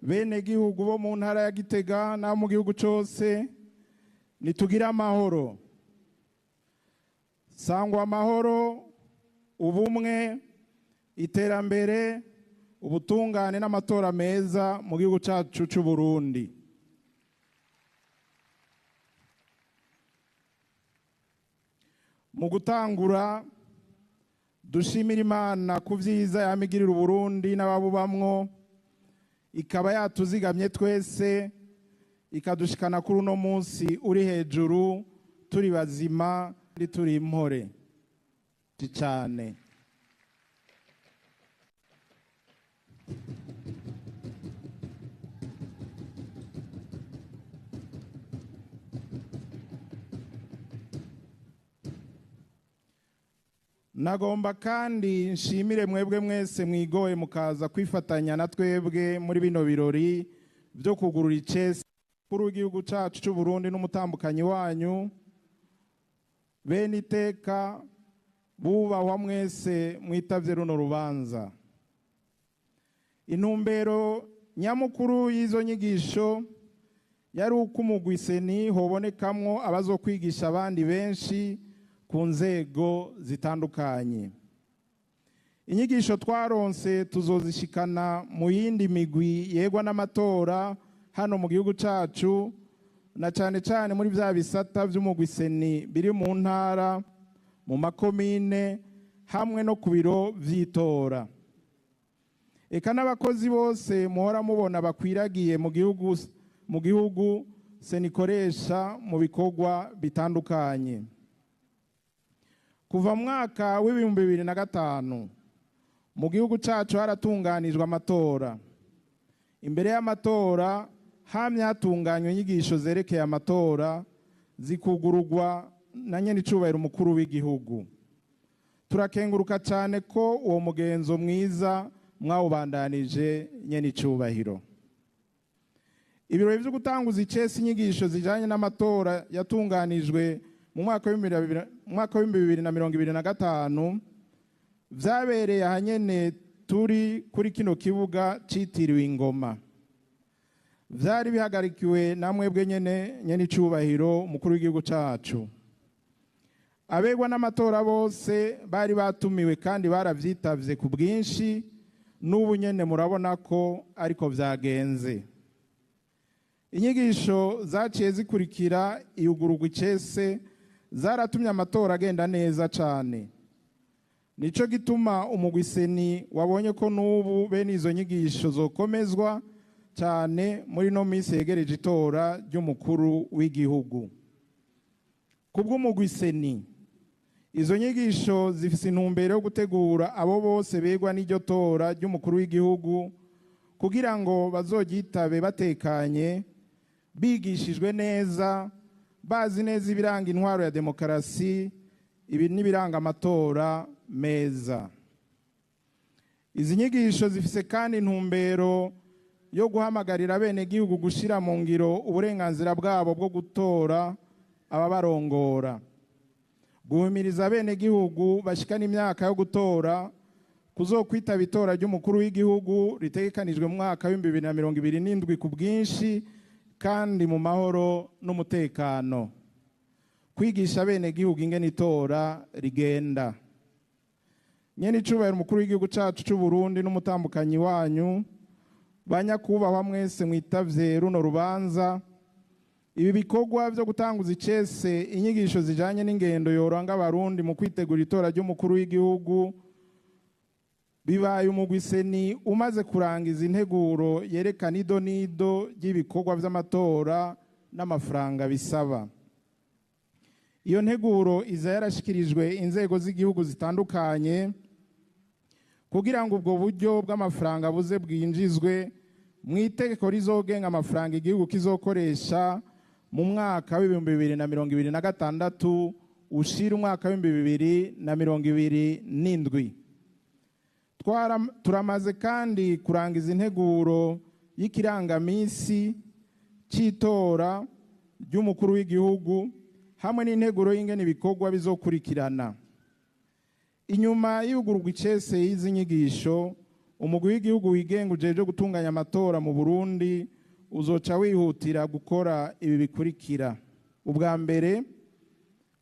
Bene gihugu bo mu ntara ya Gitega na mu gihugu cose, nitugire amahoro. Sangwa amahoro, ubumwe, iterambere, ubutungane n'amatora meza mu gihugu cacu c'u Burundi. Mu gutangura dushimira Imana ku vyiza yamigirira Uburundi n'ababubamwo, ikaba yatuzigamye twese ikadushikana kuri uno munsi uri hejuru turi bazima turi impore cyane. Nagomba kandi nshimire mwebwe mwese mwigoye mukaza kwifatanya na twebwe muri bino birori byo kugurura icese kuri w'igihugu cacu c'u Burundi n'umutambukanyi wanyu. Bene iteka bubahwa mwese mwitavye runo rubanza. Intumbero nyamukuru y'izo nyigisho yari uko umugwi CENI hobonekamwo abazokwigisha abandi benshi ku nzego zitandukanye. Inyigisho twaronse tuzozishikana mu yindi migwi yegwa n'amatora hano mu gihugu cacu, na cane cane muri vya bisata vy'umugwi CENI biri mu ntara, mu makomine hamwe no ku biro vy'itora. Eka n'abakozi bose muhora mubona bakwiragiye mu gihugu CENI ikoresha mu bikorwa bitandukanye. Kuva mwaka w'ibihumbi bibiri na gatanu mu gihugu cacu haratunganijwe amatora. Imbere y'amatora hamye hatunganywa inyigisho zerekeye amatora zikugururwa na nyenicubahiro umukuru w'igihugu. Turakenguruka cyane ko uwo mugenzo mwiza mwawubandanije nyenicubahiro. Ibirori vyo gutanguza icese inyigisho zijanye n'amatora yatunganijwe mu mwaka w'ibihumbi bibiri na mirongo ibiri na gatanu vyabereye ahanyene turi kuri kino kibuga citiriwe Ingoma. Vyari bihagarikiwe na mwebwe nyene nyenicubahiro umukuru w'igihugu cacu. Abegwa n'amatora bose bari batumiwe kandi baravyitavye ku bwinshi, n'ubu nyene murabona ko ariko vyagenze. Inyigisho zaciye zikurikira iyugururwa icese zaratumye amatora agenda neza cane. Nico gituma umugwi CENI wabonye ko n'ubu bene izo nyigisho zokomezwa cyane muri no minsi yegereje itora ry'umukuru w'igihugu. Kubw'umugwi CENI, izo nyigisho zifise intumbero yo gutegura abo bose begwa n'iryo tora ry'umukuru w'igihugu kugira ngo bazoryitabe batekanye, bigishijwe neza, bazi neza ibiranga intwaro ya demokarasi, ibi n'ibiranga amatora meza. Izi nyigisho zifise kandi intumbero yo guhamagarira bene gihugu gushira mu ngiro uburenganzira bwabo bwo gutora ababarongora, guhimiriza bene gihugu bashikana imyaka yo gutora kuzokwitaba itora ry'umukuru w'igihugu ritegekanijwe mu mwaka w'ibihumbi bibiri na mirongo ibiri n'indwi ku bwinshi kandi mu mahoro n'umutekano, kwigisha bene gihugu ingene itora rigenda. Nyenicubahiro umukuru w'igihugu cacu c'u Burundi n'umutambukanyi wanyu, banyakubahwa mwese mwitavye runo rubanza, ibi bikorwa vyo gutanguza icese inyigisho zijanye n'ingendo yoranga abarundi mu kwitegura itora ry'umukuru w'igihugu bibaye umugwi CENI umaze kurangiza integuro yerekana ido n'ido ry'ibikorwa vy'amatora n'amafaranga bisaba. Iyo nteguro iza yarashikirijwe inzego z'igihugu zitandukanye kugira ngo ubwo buryo bw'amafaranga buze bwinjizwe mu itegeko rizogenga amafaranga igihugu kizokoresha mu mwaka w'ibihumbi bibiri na mirongo ibiri na gatandatu ushira umwaka w'ibihumbi bibiri na mirongo ibiri n'indwi. Turamaze kandi kurangiza integuro y'ikirangamisi c'itora ry'umukuru w'igihugu hamwe n'integuro y'ingene ibikorwa bizokurikirana. Inyuma y'ugururwa icese y'izi nyigisho, Umugwi w'igihugu wigenga ujejwe gutunganya amatora mu Burundi uzoca wihutira gukora ibi bikurikira. Ubwa mbere,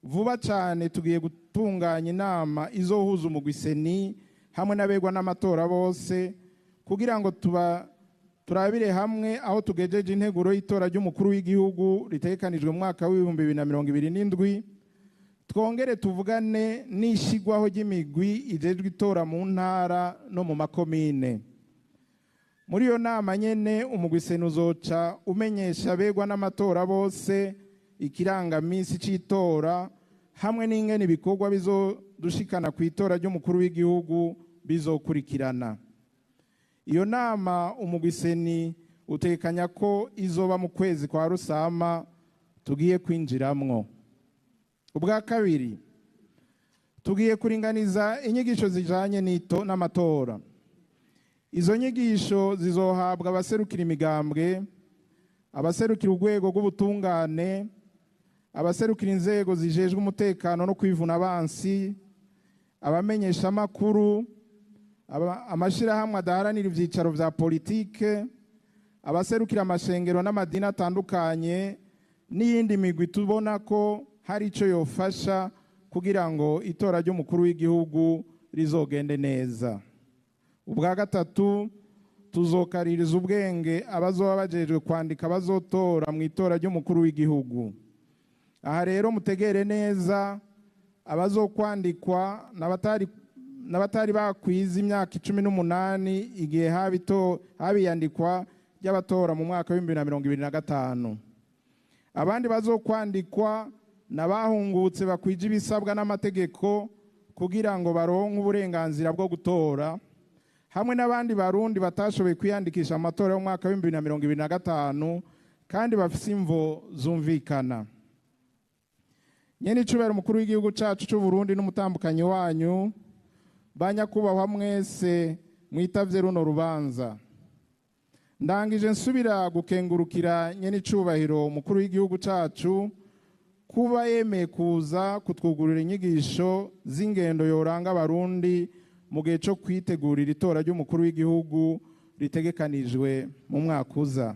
vuba cyane tugiye gutunganya inama izohuza umugwi CENI hamwe n'abegwa n'amatora bose, kugira ngo tuba turabire hamwe aho tugejeje integuro y'itora ry'umukuru w'igihugu ritegekanijwe mu mwaka w'2027, twongere tuvugane n'ishigwaho ry'imigwi ijejwe itora mu ntara no mu makomine. Muri iyo nama nyene, umugwi CENI uzoca umenyesha abegwa n'amatora bose ikirangaminsi c'itora hamwe n'ingene ibikorwa bizodushikana ku itora ry'umukuru w'igihugu bizokurikirana. Iyo nama umugwi CENI utekanya ko izoba mu kwezi kwa Rusama tugiye kwinjiramwo. Ubwa kabiri, tugiye kuringaniza inyigisho zijanye n'amatora. Izo nyigisho zizohabwa abaserukira imigambwe, abaserukira urwego rw'ubutungane, abaserukira inzego zijejwe umutekano no kwivuna abansi, abamenyeshamakuru, amashirahamwe adaharanira ivyicaro vya politike, abaserukira amashengero n'amadini atandukanye, n'iyindi migwi tubona ko hari ico yofasha kugira ngo itora ry'umukuru w'igihugu rizogende neza. Ubwa gatatu, tuzokaririza ubwenge abazoba bajejwe kwandika abazotora mu itora ry'umukuru w'igihugu. Aha rero mutegere neza, abazokwandikwa n'abatari bakwiza imyaka 18 igihe haba iyandikwa ry'abatora mu mwaka w'2025. Abandi bazokwandikwa n'abahungutse bakwije ibisabwa n'amategeko kugira ngo baronke uburenganzira bwo gutora, hamwe n'abandi Barundi batashoboye kwiyandikisha amatora y'umwaka w'2025 kandi bafise imvo zumvikana. Nyene icubahiro umukuru w'igihugu cacu c'u Burundi n'umutambukanyi wanyu, banyakubahwa mwese mwitavye runo rubanza, ndangije nsubira gukengurukira nyene icubahiro umukuru w'igihugu cacu kuba yemeye kuza kutwugurura inyigisho z'ingendo yoranga Abarundi mu gihe co kwitegurira itora ry'umukuru w'igihugu ritegekanijwe mu mwaka uza.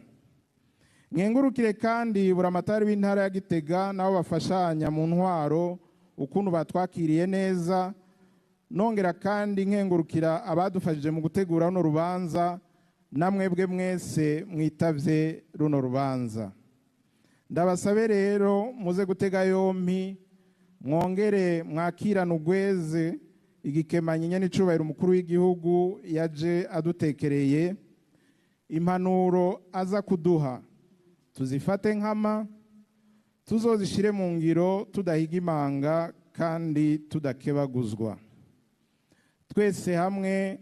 Nkengurukire kandi buramatari w'intara ya Gitega nabo bafashanya mu ntwaro ukuntu batwakiriye neza, nongera kandi nkengurukira abadufashije mu gutegura runo rubanza, namwebwe mwese mwitavye runo rubanza. Ndabasabe rero muze gutega yompi, mwongere mwakirane ugweze igikemanyi nyene icubahiro umukuru w'igihugu yaje adutekereye. Impanuro aza kuduha tuzifate nkama, tuzozishire mu ngiro tudahiga imanga kandi tudakebaguzwa. Twese hamwe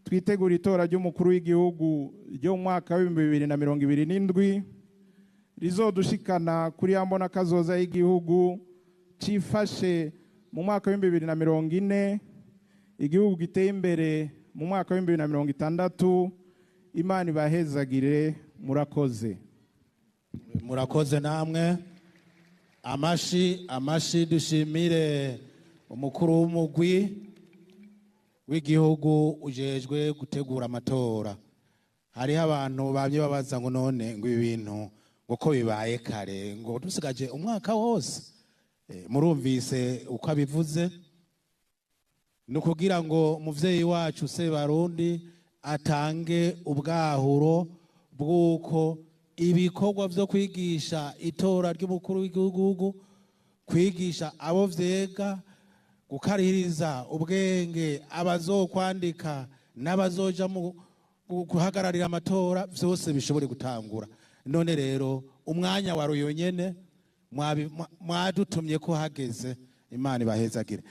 twitegura itora ry'umukuru w'igihugu ryo mu mwaka w'2027 rizodushikana kuri ya mbona kazoza y'igihugu cifashe mu mwaka w'2040, igihugu giteye imbere mu mwaka w'2060. Imana ibahezagire. Murakoze. Murakoze namwe. Amashi, amashi. Dushimire umukuru w'umugwi w'igihugu ujejwe gutegura amatora. Hariho abantu bamye babaza ngo none ngo ibi bintu ngo ko bibaye kare, ngo dusigaje umwaka wose. Murumvise uko abivuze, ni ukugira ngo umuvyeyi wacu Sebarundi atange ubwahuro bw'uko ibikorwa vyo kwigisha itora ry'umukuru w'igihugu, kwigisha abo vyega, gukarihiriza ubwenge abazokwandika n'abazoja mu guhagararira amatora, vyose bishobore gutangura. None rero umwanya wa ruyo nyene mwadutumye ko hageze. Imana ibahezagire.